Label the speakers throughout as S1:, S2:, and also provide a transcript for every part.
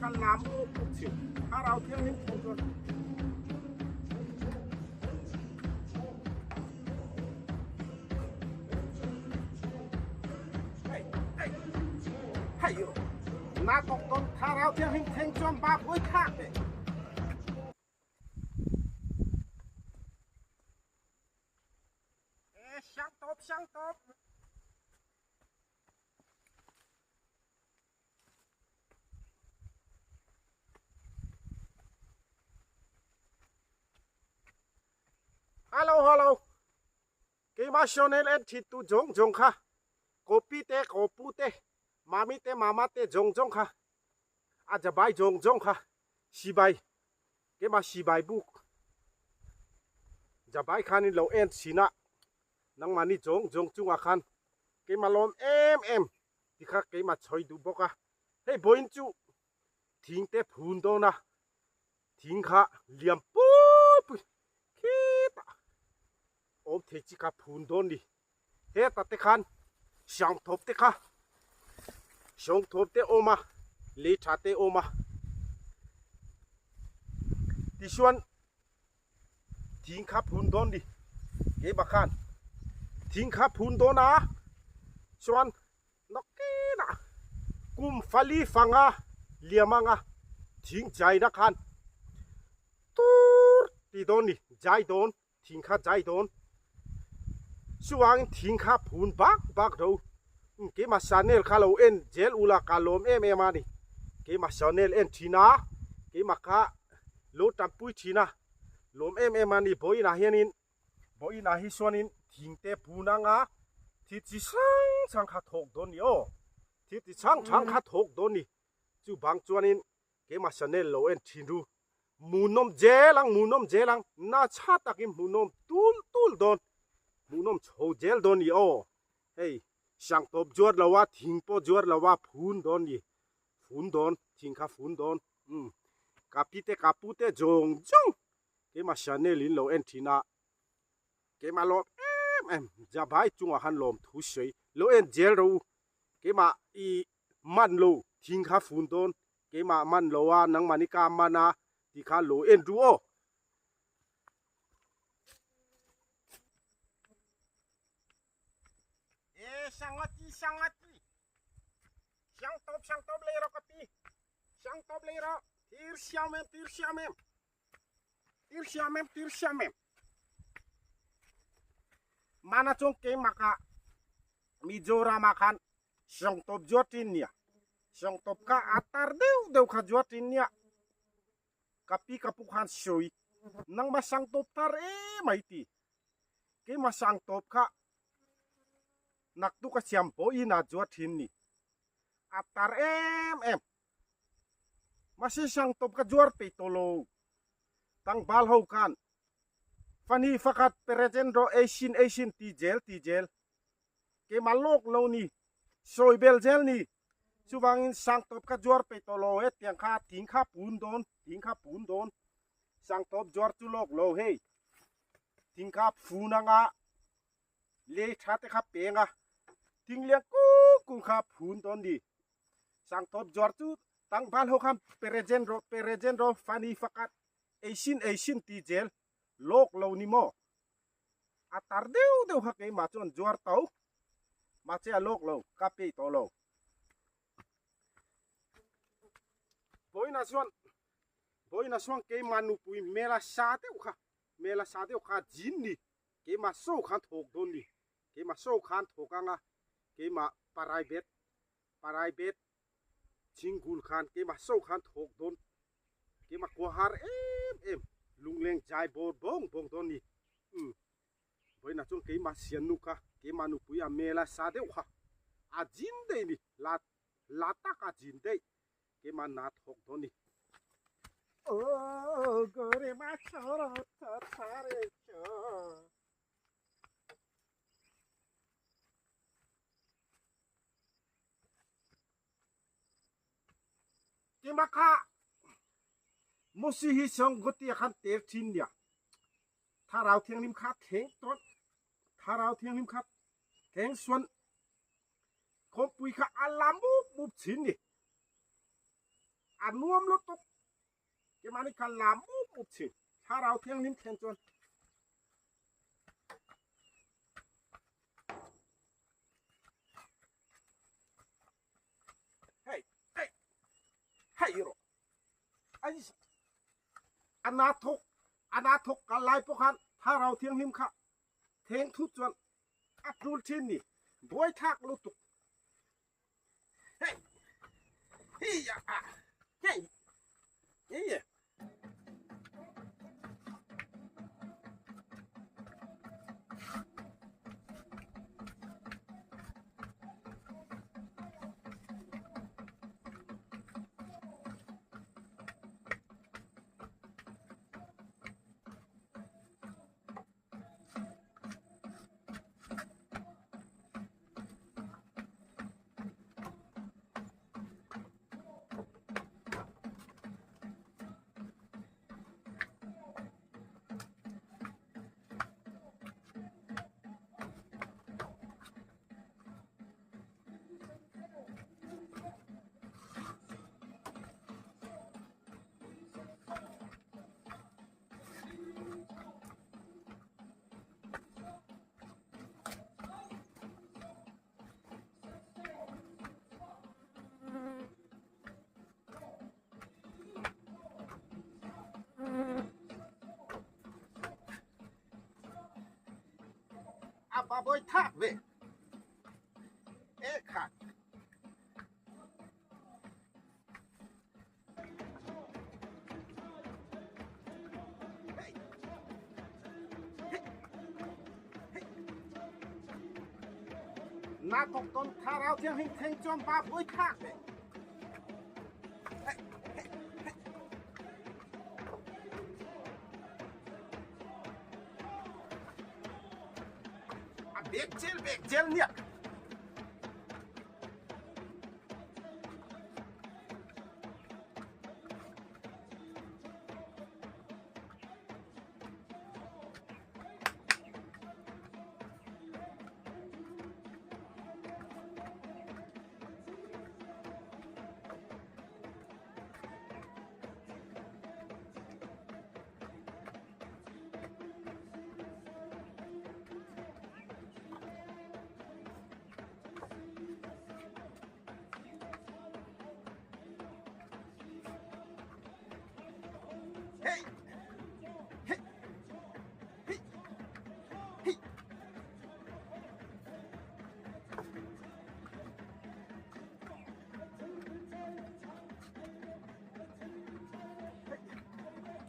S1: ka lam up up thin. Thlarau Thianghlim theng chuan. Hei, hei, hei yo. Na tok ton Thlarau Thianghlim theng chuan ba pui thak te. E, siang tawp, siang tawp. Hello, hello. Keimah Shonel en thin tu zawng zawng kha. Kopi te, kopu te, mami te, mama te zawng zawng kha. A jabai zawng zawng kha. Sibai. Keimah sibai buk. Jabai khanin lo en chhin a. Nangmahni zawng zawng chungah khan keimah lawm em em ti kha keimah chhawi duh bawk a. Hei vawiin chu thing te phun dawn a, thing kha liam pui pui khitah awm thei chi kha phun dawn ni. Heta te khan siangthawp te kha siangthawp te awm a, lei tha te awm a. Tichuan Thing kha phun dawn ni keimah khan thing kha phun dawn a chuan nakinah kum fali fanga liam anga thing jaina khan tur ti dawn ni jai dawn thing kha jai dawn chuvangin thing kha phun bak bak ro keimah channel kha lo en zel ula ka lawm em em a ni keimah channel en thin a keimah kha Lo tanpui thin a, lawm em em a ni. Vawiinah hianin, vawiinah hi chuanin thing te phun anga thil chi hrang hrang kha thawk dawn ni aw. Thil chi hrang hrang kha thawk dawn ni. Chu bang chuanin keimah channel lo en thin ru. Hmuhnawm zel ang, hmuhnawm zel ang, nasa takin hmuhnawm tul tul dawn. Hmuhnawm chho zel dawn ni aw. Hei, siang tawp zuar lo a, thing pawh zuar lo a, phun dawn ni. Phun dawn, thing kha phun dawn. Umm ka pi te ka pu te zawng zawng keimah channel in lo en thin a, keimah lawm em em Jabai chungah khan lawm thu sawi lo en zel rawh u, keimah i man lo thing kha fun dawn keimah man lo a nangmahni ka man a tih kha lo en ru aw. E sangati sangati siang tawp siang tawp lei rawh ka pi. Siang tawp lei rawh. Tir siam em, tir siam em. Tir siam em, tir siam em. Mana chuan keimah ka Mizoram ah khan siang tawp zuar thin nia. Siang tawp kha a tar deuh deuh kha zuar thin nia. Ka pi ka pu khan sawi nangmah siang tawp tar emai ti. Keimah siang tawp kha naktuk a siam pawhin a zuar thin ni. A tar em em. Mahse sang tawp ka zuar peih tawh lo. Tlangval ho khan fani fakhat present rawh ei sin ei sin ti zel ti zel. Keimah lawk lo ni. Sawi bel zel ni. Chuvangin sang tawp ka zuar peih tawh lo hetiang kha thing kha pun dawn thing kha pun dawn. Sang tawp zuar chu lawk lo hei. Thing kha phun anga Lei tha te kha peng a, thingliang kung kung kha phun dawn ni. Sangtawp zuar chu tlangval ho khan present rawh present rawh fani fakat ei sin ei sin ti zel lawk lo ni maw. A tar deuh deuh kha keimah chuan zuar to mahse a lawk lo ka pei tawh lo. Vawiinah chuan vawiinah chuan keimah nupui hmela sa deuh kha hmela sa deuh kha zin ni. Keimah saw khan thawk dawn ni. Keimah saw khan thawk anga keimah private private chhingkul khan keimah saw khan thawk dawn. Keimah kuahar em em lungleng jai bawr bawng bawng dawn ni. Umm vawiinah chuan keimah siannu kha keimah nupui a mela sa deuh kha a zin daih ni la la tak a zin daih keimah na thawk dawn ni. Aw gore ma choro thare cho. Keimah kha Mosi hi song goti khan tel thin nia. Thlarau Thianghlim kha thleng tawn. Thlarau Thianghlim kha thleng suan. Khawmpui kha a la mup mup thin ni. A nuam lutuk. Keimahni kha lam up up thin. Thlarau Thianghlim thlen chuan. Hei, hei, hei rawh. Ai, ana thawk, ana thawk kal lai pawh khan Thlarau Thianghlim kha theng thut chuan a tul thin ni. Buai thlak lutuk. Hei, hei ya, hei, hei ya. A ba bawi thak ve. E kha. Na thawk tawn Thlarau Thianghlim theng chuan pa pui thlak ve. A bek jel bek jel nia. Hey! Hey! Hey! Hey!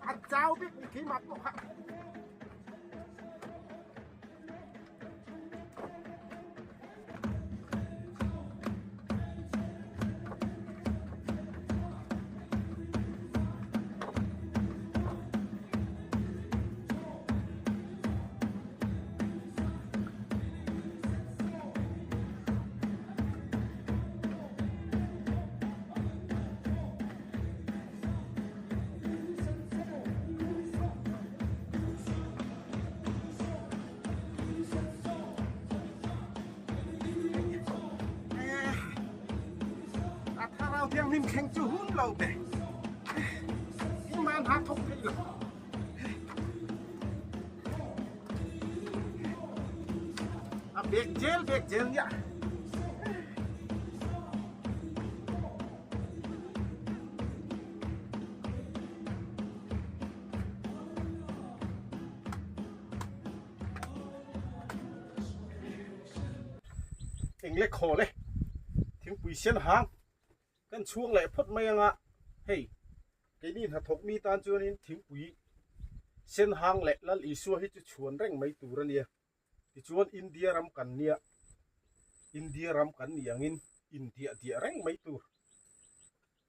S1: A chau bik khi mặt bộ hạ. A thlarau thianghlim thleng chu hun lo ve. Engmah hna thawk thei lo. A bek zel bek zel nia. Eng le khaw le thingpui sen hang kan chhuak leh phawt mai anga hei keini hnathawk mi tan chuanin thingpui sen hang leh Lal Isua hi chu chhuan reng mai tur a nia tichuan India ram kan nia India ram kan nih angin indiah diah reng mai tur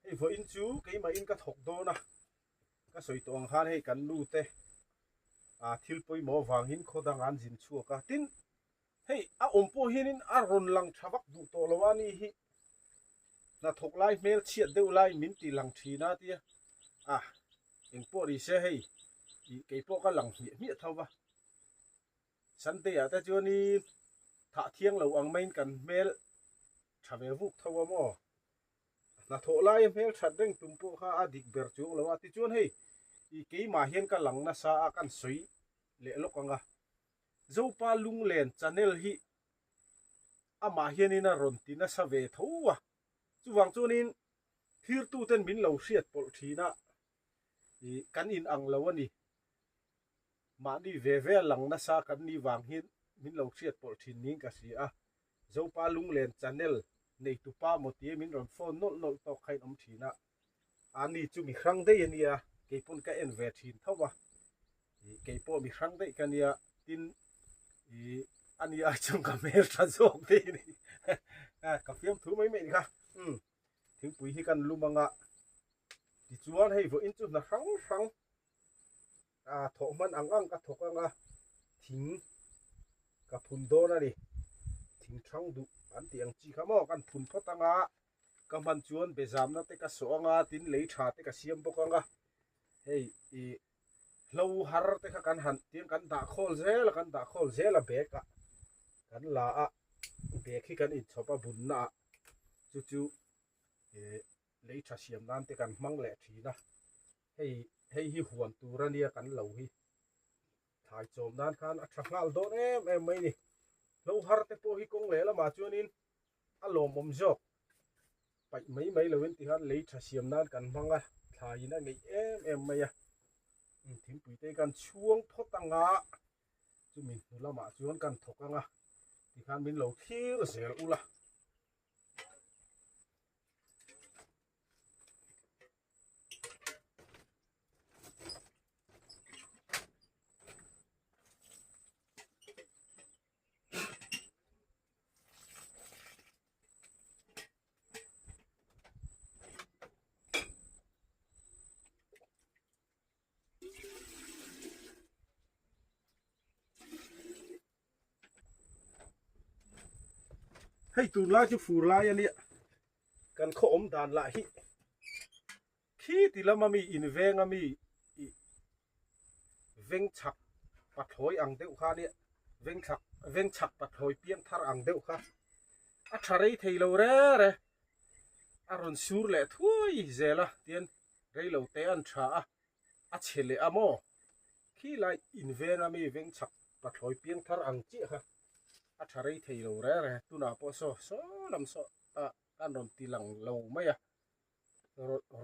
S1: hei vawiin chu keimahin ka thawk dawn a. Ka sawi tawh ang khan hei kan nu te ah thil pawimawh avangin khaw dang an zin chhuak a, tin hei a awm pawh hianin a rawn lang tha vak duh tawh lo a ni hi hnathawk lai hmel chhiat deuh lai min ti lang thin a tia ah engpawh ni se hei ih keipawh ka lang hmiah hmiah tho va Sunday ah te chuanin thah thiang lo ang maiin kan hmel tha ve vuk tho a maw. Hnathawh laia hmel that reng tum pawh kha a dik ber chuang lo a. Tichuan hei i keimah hian ka lang nasa a kan sawi leh lawk ang a. Zopa Lunglen channel hi amah hianin a rawn ti nasa ve tho a. Chuvang chuanin thirtuten min lo hriat pawlh thin a, i kan in ang lo a ni. Mahni ve ve a lang nasa kan nih vang hian min lo hriat pawlh thin niin ka hria a. Zopa Lunglen channel neitupa maw tia min rawn phone nawlh nawlh tawk kha in awm thin a. Ani chu mi hrang daih a nia, keipawn ka en ve thin tho a. Ih keipawh mi hrang daih ka nia, tin ih ani ai chuan ka hmel tha zawk daih a ni. Ka fiamthu mai mai a ni kha. Umm thingpui hi kan lum anga tichuan hei vawiin chu hna hrang hrang a thawh hman ang ang ka thawk anga thing ka phun dawn a ni. Thing thang duh an tih ang chi kha maw kan phun phawt anga ka hman chuan be zamna te ka sawh anga tin lei tha te ka siam bawk anga hei ih hlo har te kha kan han tiang kan dah khawl zel a kan dah khawl zel a bag ah kan la a bag hi kan inchhawp a bunna ah chu chu ih lei tha siam nan te kan hmang leh thin a hei hei hi huan tur a nia kan lo hi thlai chawm nan khan a tha nghal dawn em em mai a ni hlo har te pawh hi kawng leh lamah chuanin a lawmawm zawk paih mai mai lovin tikhan lei tha siam nan kan hmang a thlaiin a ngeih em em mai a thingpui te kan chhuang phawt anga chumi hnu lamah chuan kan thawk anga tikhan min lo thlir zel ula. Hei tunlai chu fur lai a nia kan khaw awm dan lah hi khi ti lama mi inveng a mi ih veng chhak pathlawi ang deuh kha nia veng chhak veng chhak pathlawi piang thar ang deuh kha a tha rei thei lo re re a rawn sur leh thuai zel a tian rei lo te an tha a a chhe leh a maw khi lai inveng a mi veng chhak pathlawi piang thar ang chiah kha a tha rei thei lo re re tunah pawh saw saw lam saw ah kan rawn ti lang lo mai a.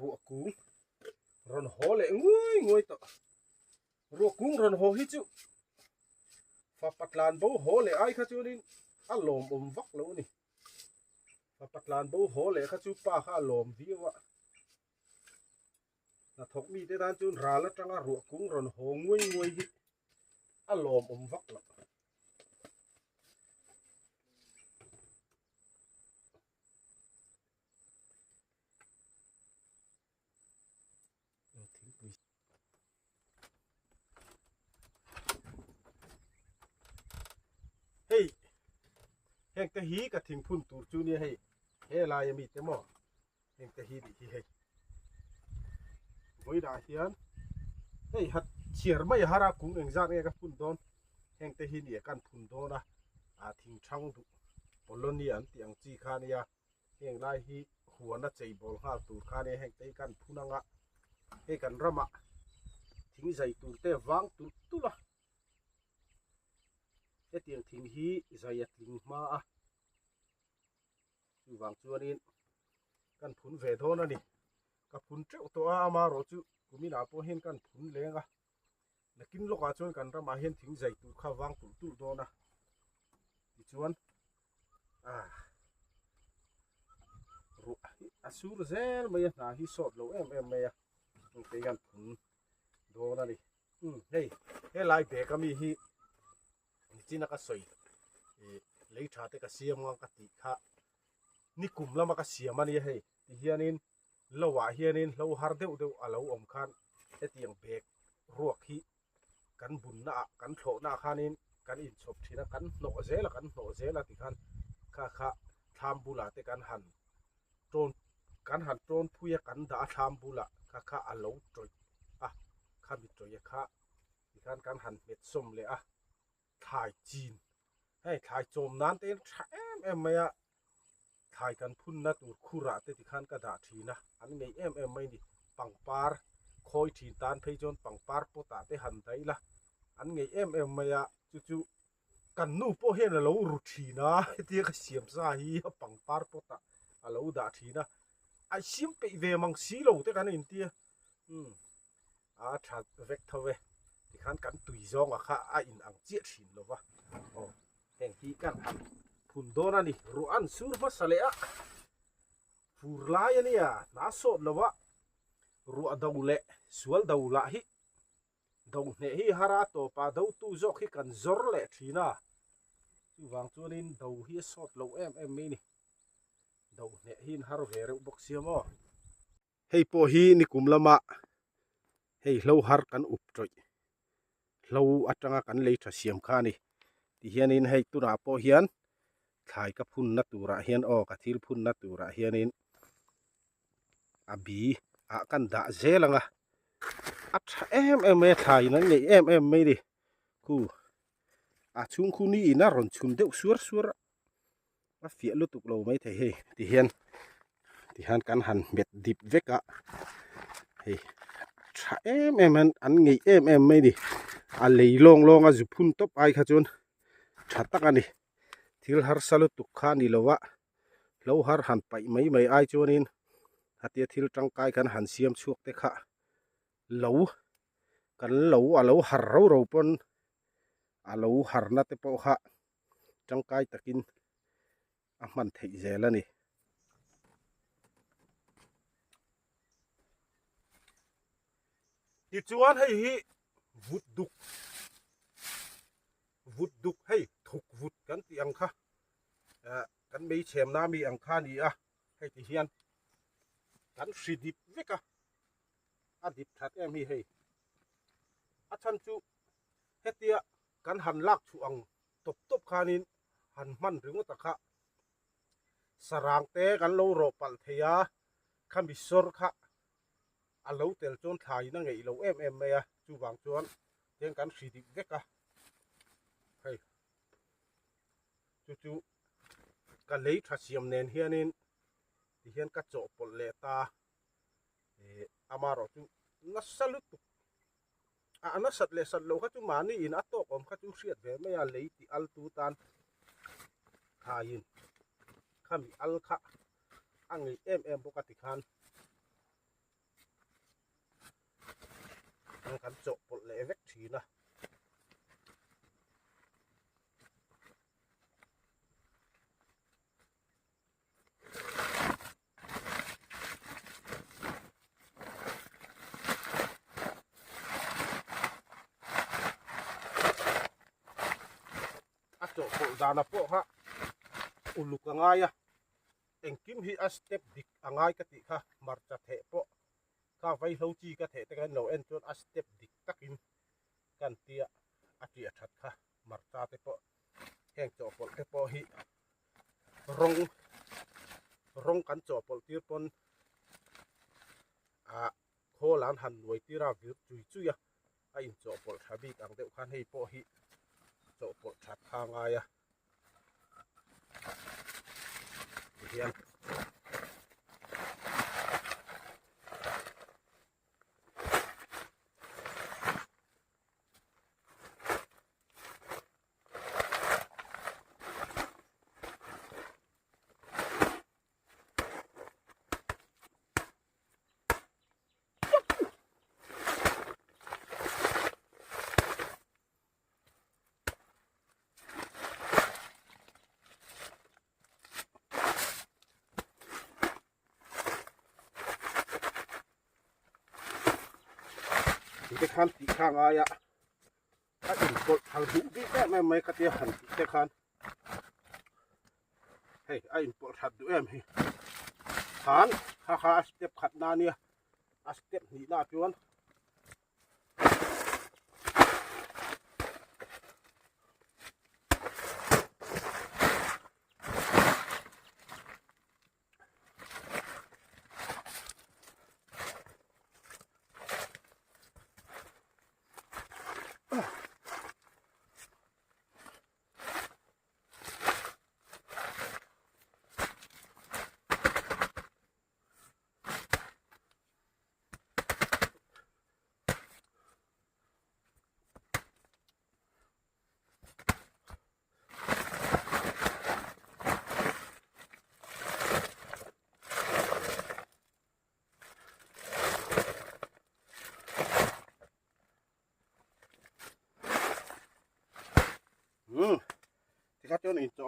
S1: Ruah kung rawn haw leh nguai nguai tawh. Ruah kung rawn haw hi chu fapa tlan bo haw leh ai kha chuanin a lawmawm vak lo a ni. Fapa tlan bo haw leh kha chu pa kha a lawm viau a. Hnathawk mite tan chuan ral atanga ruah kung rawn haw nguai nguai hi a lawmawm vak lo. Hei heng te hi ka thingphun tur chu nia hei he lai ami te maw heng te hi nih hi hei vawiinah hian hei hat chhiar mai a har a kung engzat nge ka phun dawn heng te hi nia kan phun dawn a ah thing thang duh polonia an tih ang chi kha nia heng lai hi huan a chei bawl nghal tur kha nia heng te hi kan phun anga hei kan ramah thing zai tur te vang tulh tulh a hetiang thing hi zai a tling hma a chuvang chuanin kan phun ve dawn a ni ka phun teuh tawh a amaherawh chu kuminah pawh hian kan phun leng a nakin lawkah chuan kan ramah hian thing zai tur kha vang tulh tulh dawn a tichuan ah ruah hi a sur zel mai a hna hi sawt lo em em mai a hengte hian phun dawn a ni umm hei helai bag ami hi nichina ka sawi ih lei tha te ka siam ang ka tih kha nikum lama ka siam a nia hei tihianin lo ah hianin hlo har deuh deuh a lo awm khan hetiang bag ruak hi kan bunna ah kan thlawhna ah khanin kan inchhawp thin a kan hnawh zel a kan hnawh zel a tikhan kha kha thlam bulah te kan han tawn kan han tawn phui a kan dah a thlam bulah kha kha a lo tawih a khami tawih a kha tikhan kan han hmet sawm leh a thlai chin hei thlai chawm nan te hian tha em em mai a. Thlai kan phunna tur khurah te tikhan ka dah thin a, an ngei em em mai ni. Pangpar khawi thin tan phei chuan pangpar pot ah te han daih la, an ngei em em mai a, chu chu kan nu pawh hian a lo ru thin a, hetia ka siam sa hi a pangpar pot ah a lo dah thin a, a siam peih ve mang si lo te kan intia, umm a tha vek tho e, tikhan kan tui zawng ah kha a in ang chiah thin lo va, aw. Heng hi kan han phun dawn a ni. Ruah an sur hmasa leh a, fur lai a nia, hna sawt lo a, ruah do leh sual do lah hi do hneh hi har a tawp a, do tu zawk hi kan zawr leh thin a, chuvang chuanin do hi a sawt lo em em mai a ni. Do hneh hi in har ve reuh bawk sia maw. Hei pawh hi nikum lama hei hlo har kan up tawih hlo atanga kan lei tha siam kha a ni tihianin hei tunah pawh hian thlai ka phunna turah hian aw ka thil phunna turah hianin a bi ah kan dah zel ang a a tha em em mai a thlai in an ngeih em em mai a ni khu a chhung khu ni in a rawn chhun deuh suar suar a. A fiah lutuk lo mai thei hei tihian tihian kan han hmet dip vek a hei tha em em an an ngeih em em mai ni a lei lawng lawng a zu phun tawp ai kha chuan tha tak a ni thil harsa lutuk kha a ni lo a hlo har han paih mai mai ai chuanin hetia thil tangkai kan han siam chhuak te kha lo kan lo a lo har ro ro pawn a lo harna te pawh kha. tangkai takin a hman theih zel a ni. Tichuan hei hi vut duk vut duk hei thuk vut kan tih ang kha eh kan meichhemna mi ang kha a ni a hei ti hian kan hri dip vek a a dip that em hi hei a chhan chu hetia kan han lak chhuah ang tawp tawp khanin han hman ringawt a kha sarang te kan lo rawh palh thei a khami sawr kha a lo tel chuan thlaiin a ngeih lo em em mai a chuvang chuan tiang kan hri dik vek a hei chu chu ka lei tha siam nen hianin tihian ka chawhpawlh leh ta eh amaherawh chu nasa lutuk. A nasat leh sat loh kha chu mahni in a tawk awm kha chu hriat ve mai a, lei tih al tu tan thaiin khami al kha a ngeih em em bawk a tikhan kan chawhpawlh leh vek thin a. A chawhpawlh dana pawh kha uluk a ngai a, engkim hi a step dik a ngai ka tih kha hmarcha theh pawh kha vaihlo chi ka theh te khan lo en chuan a step dik takin kan tia a ṭiah ṭhat kha hmarcha te pawh heng chawhpawlh te pawh hi rawng rawng kan chawhpawlh tir pawn ah khawl an han nuai tir a vir chui chui a a inchawhpawlh tha bik ang deuh khan hei pawh hi chawhpawlh that kha a ngai a tihian. Te khan tih kha ngai a a inpawlh thal duh bik em em mai ka tia han tih te khan hei a inpawlh that duh em hi khan kha kha a step khat na nia a step hnih na chuan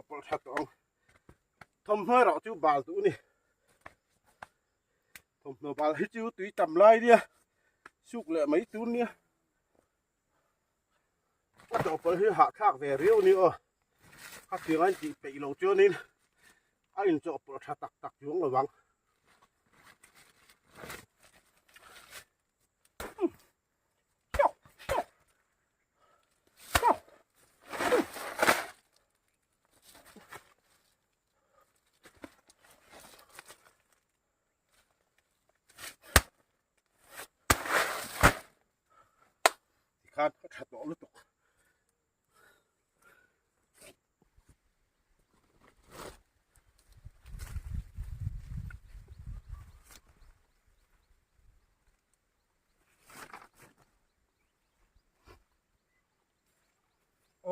S1: chawhpawlh tha tawh ang. Thawmhnaw erawh chu bal duh a ni. Thawmhnaw bal hi chu tui tam lai nia suk leh mai tur nia. A chawhpawlh hi hahthlak ve riau a ni aw. A tiang a intih peih loh chuanin a inchawhpawlh tha tak tak chuang lo vang. Tikhan a tha tawh lutuk.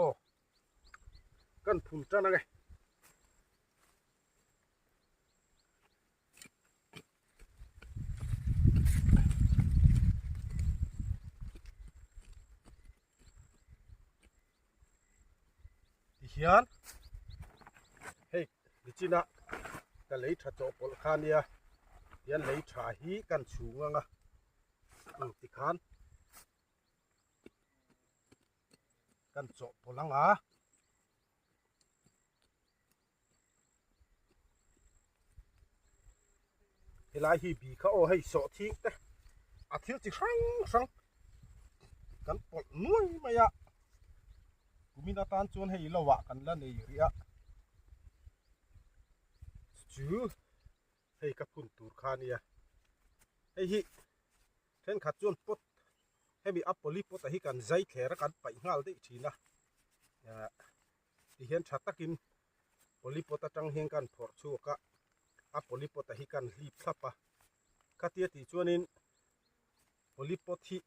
S1: Aw kan phun tan ange. Tihian hei nichina ka lei tha chawhpawlh kha ania tihian lei tha hi kan chhung anga tikhan kan chawhpawlh anga. Helai hi bi kha aw hei sawh thing te a thil chi hrang hrang kan pawlh nuai mai a kumin atan chuan hei lo ah kan la nei rih a chu hei ka phun tur kha ania hei hi thenkhat chuan pot hemi a poly pot ah hi kan zai thler a kan paih nghal daih thin a Tihian tha takin polypot atang hian kan phawrh chhuak a, a polypot a hi kan hlip thlap a. Khatia tih chuanin polypot hi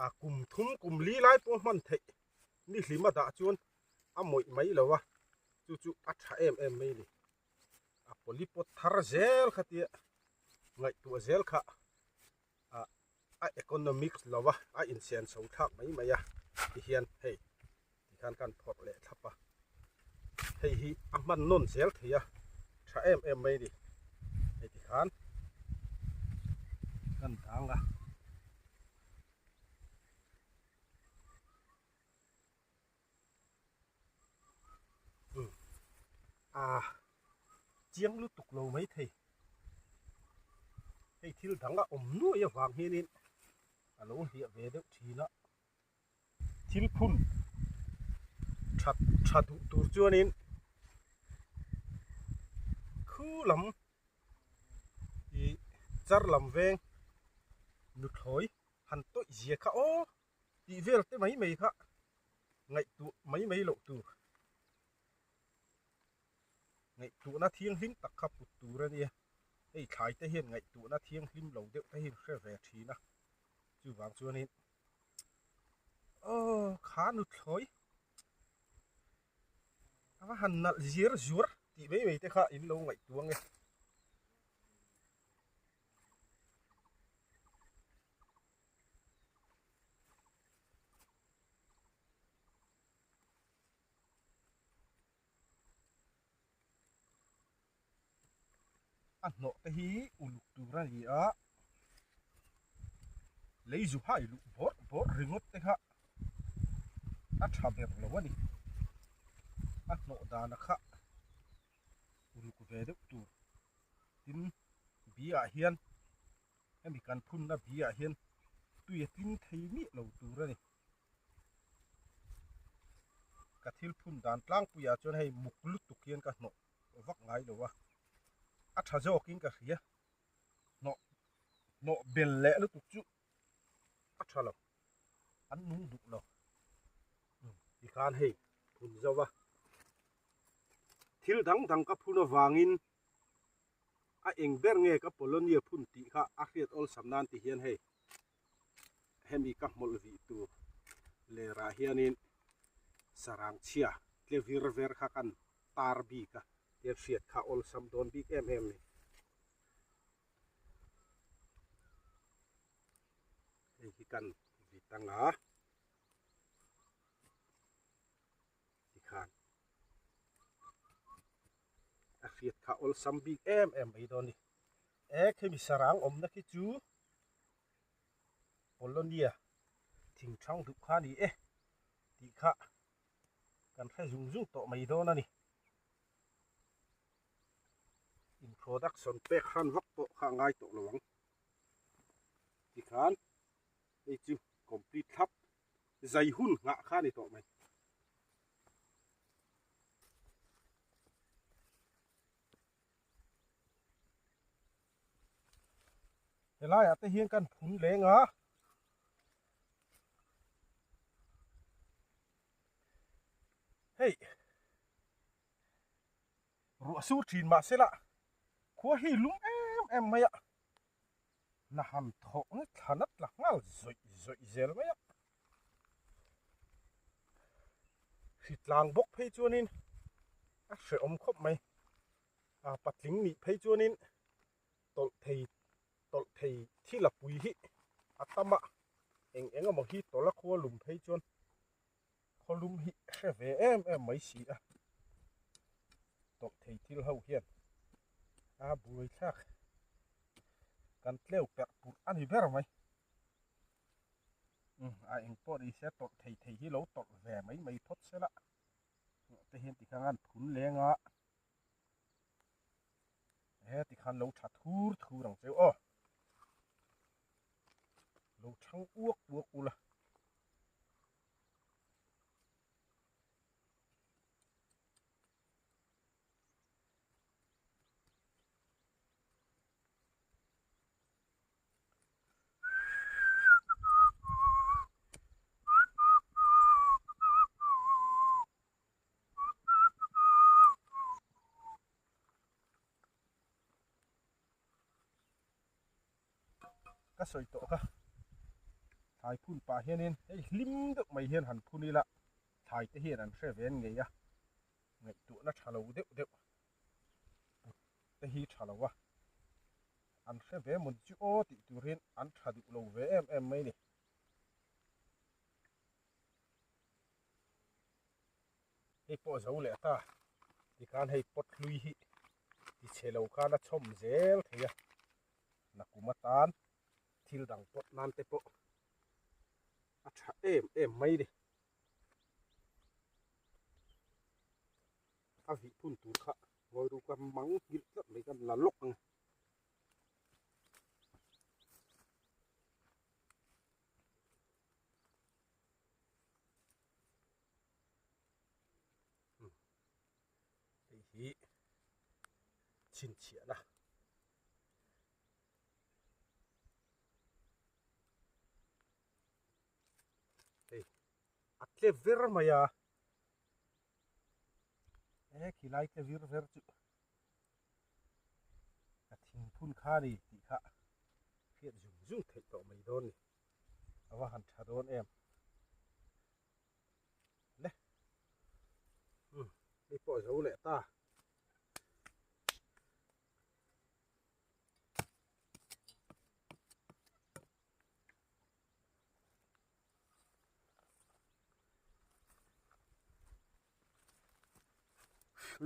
S1: a kum thum kum li lai pawh hman theih ni hlim a dah chuan a mawih mai lo a, chu chu a tha em em mai a ni. A polypot thar zel khatia ngaihtuah zel kha ah a economics lo a a insen chho thlak mai mai a tihian hei tikhan kan phawrh leh thlap a hei hi a hman nawn zel thei a tha em em mai a ni hei tikhan kan dang a. A chiang lutuk lo mai thei. Hei thil dang a awm nuai avang hianin a lo hliah ve deuh thin a. Thil phun tha tha duh tur chuanin khu lam ih char lam veng nuthlawi han tawih zia kha aw. Tih vel te mai mai kha ngaihtuah mai mai loh tur. Ngaihtuahna thianghlim tak kha put tur a nia. Hei thlai te hian ngaihtuahna thianghlim lo deuh te hian hre ve thin a. Chuvang chuanin aw kha nuthlawi a va han nalh zir zuar tih mai mai te kha in lo ngaihtuah ang e. A hnawh te hi uluk tur a ni a, lei zu hai luh bawrh bawrh ringawt te kha a tha ber lo a ni. A hnawh dana kha uluk ve deuh tur tin bi ah hian Hemi kan phunna bi ah hian tui a tling thei miah lo tur a ni. Ka thil phun dan tlangpui ah chuan hei muk lutuk hian ka hnawh vak ngai lo a, a tha zawkin ka hria. Hnawh hnawh bel leh lutuk chu a tha lo, an nung duh lo. Tikhan hei phun zo a, thil dang dang ka phun avangin A eng ber nge ka Polonia phun tih kha a hriat awlsam nan ti hian hei hemi ka hmawlh vih tur lerah hianin sarang chhia tle vir ver kha kan tar bik a tiang hriat kha awlsam dawn bik em em ni. Hei hi kan vit anga tikhan. Hriat kha awlsam bik em em mai dawn ni. E khemi sarang awmna khi chu Polonia thing thang duh kha ni e tih kha kan hre zung zung tawh mai dawn a ni. Introduction pek hran vak pawh kha a ngai tawh lo ang. Tikhan hei chu complete thlap zai hun nghah kha a ni tawh mai. Helaiah te hian kan phun leng a. Hei ruah sur thin mah se la khua hi lum em em mai a na han thawh nge thla nat la nghal zawih zawih zel mai a hritlang bawk phei chuanin a hrehawm khawp mai a patling nih phei chuanin tawlh thei tawlh thei thil a pui hi a tam a eng eng emaw hi tawlh a khua lum phei chuan khaw lum hi hre ve em em mai si a tawlh thei thil ho hian a buai thlak kan tleu perh purh a ni ber mai a eng pawh ni se tawlh thei thei hi lo tawlh ve mai mai phawt se la te hian tikhan an phun leng a. He tikhan lo tha thur thur ang cheu aw. Lo thang uak uak ula. Ka sawi tawh kha thlai phun pah hianin hei hlim deuh mai hian han phun ila thlai te hian an hre ve an ngei a ngaihtuahna tha lo deuh deuh put te hi tha lo a an hre ve mawn chu aw tih turin an tha duh lo ve em em mai ni. Hei pawh zo leh ta tikhan hei pot hlui hi ti chhe lo khan a chhawm zel thei a nakum atan thil dang pawt nan te pawh a tha em em mai ni a vih phun tur kha ngawi ru ka mang nghilh tlat mai khan la lawk ang. Hei hi chhinchhiahna hei a tle ver mai a he khilai tle vir ver chu ka thingphun kha a ni tih kha hriat zung zung theih tawh mai dawn a ni. A va han tha dawn em le um hei pawh zo leh ta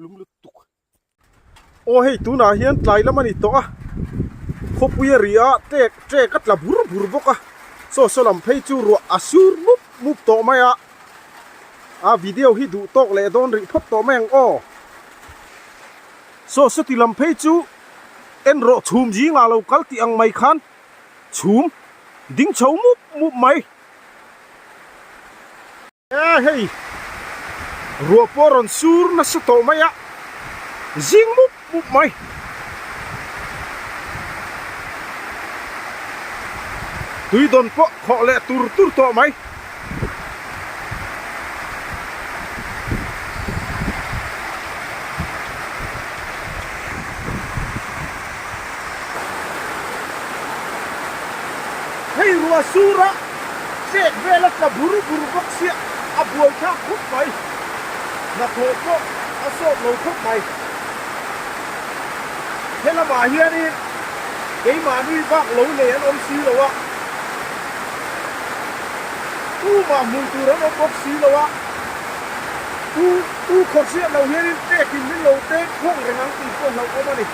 S1: lum lutuk Aw hei tunah hian tlai lam a ni tawh a, khawpui a ri a, tek tek a tla bur bur bawk a, saw saw lam phei chu ruah a sur mup mup tawh mai a, a video hi duh tawk leh dawn rih phawt tawh mai ang aw. Saw saw ti lam phei chu en rawh chhum zingah lo kal tih ang mai khan chhum ding chho mup mup mai. E hei ruah pawh rawn sur nasa tawh mai a zing mup mup mai. Tui dawn pawh khawh leh tur tur tawh mai. Hei ruah sur a. Chet vel a tla bur bur bawk sia a buai thlak khawp mai. Hnathawh pawh a sawt lo khawp mai. He lamah hianin keimahni bak lo nei an awm si lo a, tumah hmuh tur an awm bawk si lo a. Tu tu khawr hriat lo hianin tekin min lo teng khawng reng ang tih pawh hlauhawm a ni.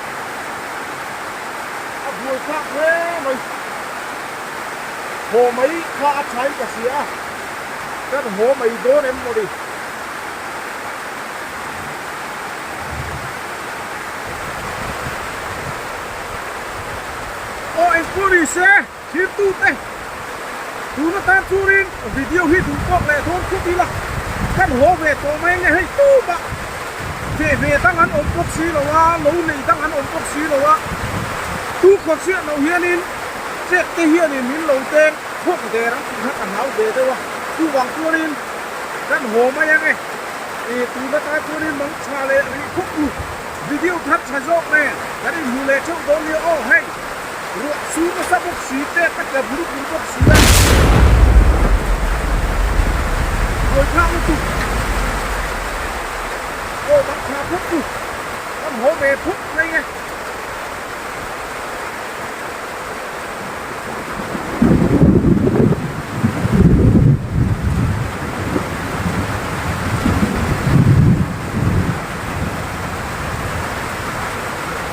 S1: A buai thlak hle mai. Haw mai kha a thain ka hria a, kan haw mai dawn em maw ni? Aw engpawh ni se thirtute tun atan chuanin video hi duh tawk leh dawn khawp ila kan haw ve tawh mai nge hei tumah feh ve dang an awm bawk si lo a, lo nei dang an awm bawk si lo a, tu khawr chhiat loh hianin chet te hianin min lo teng khawk der ang tih kha ka hlau ve deuh a, chuvang chuanin kan haw mai ang e. I tun atan chuanin mang tha leh rih khawp u. Video thar tha zawk nen kan inhmu leh theuh dawn nia aw hei. Ruah su nasa bawk si te ka tla bur bur bawk si a. Buai thlak lutuk. Aw mang tha phawt u. Kan haw ve phawt mai e.